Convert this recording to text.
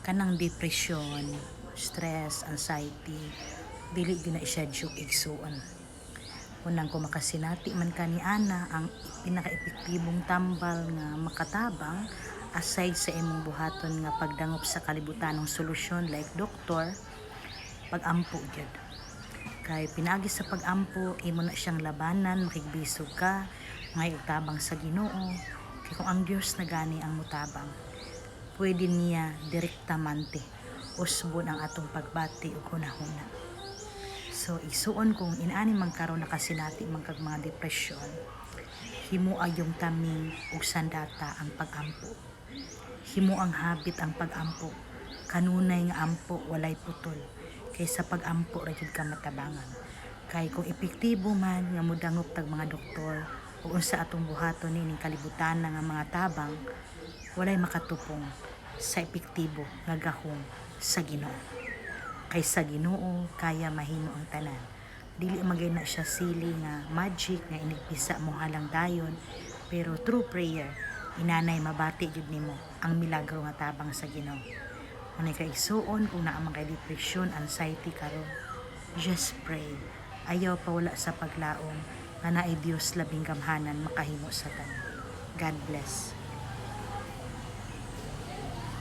Kanang depression, stress, anxiety, dili gyud na siya joke, igsuon. Unang kung makasinati man ka ni ana, ang pinaka-epektibong tambal nga makatabang aside sa imong buhaton nga pagdangop sa kalibutanong solusyon like doktor, pag-ampo gyud. Kay pinaagi sa pag-ampo, imo na siyang labanan, makigbisog ka, ngay og tabang sa Ginoo. Kay kung ang Dios na gani ang mutabang, pwede niya direktamente usbon ang atong pagbati ug hunahuna. So igsuon, kung inani man karon nakasinati man kag mga depresyon, himoa yung taming ug sandata ang pag-ampo. Himo ang habit ang pag-ampo. Kanunay nga ampo, walay putol. Kay sa pag-ampo ra jud ka matabangan. Kay kung epektibo man nga mudangop tag mga doktor o unsa atong buhaton nining kalibutan nga mga tabang, walay makatupong sa epektibo nga gahom sa Ginoo. Kay sa Ginoo kaya mahimo ang tanan. Dili man gyud na siya sili nga magic nga inigpisa mo halang dayon, pero through prayer inanay mabati jud nimo ang milagro nga tabang sa Ginoo. Unay ka igsuon, kung naa man kay depression, anxiety karon, just pray. Ayaw pawala sa paglaom nga naay Dios labing gamhanan makahimo sa tanan. God bless.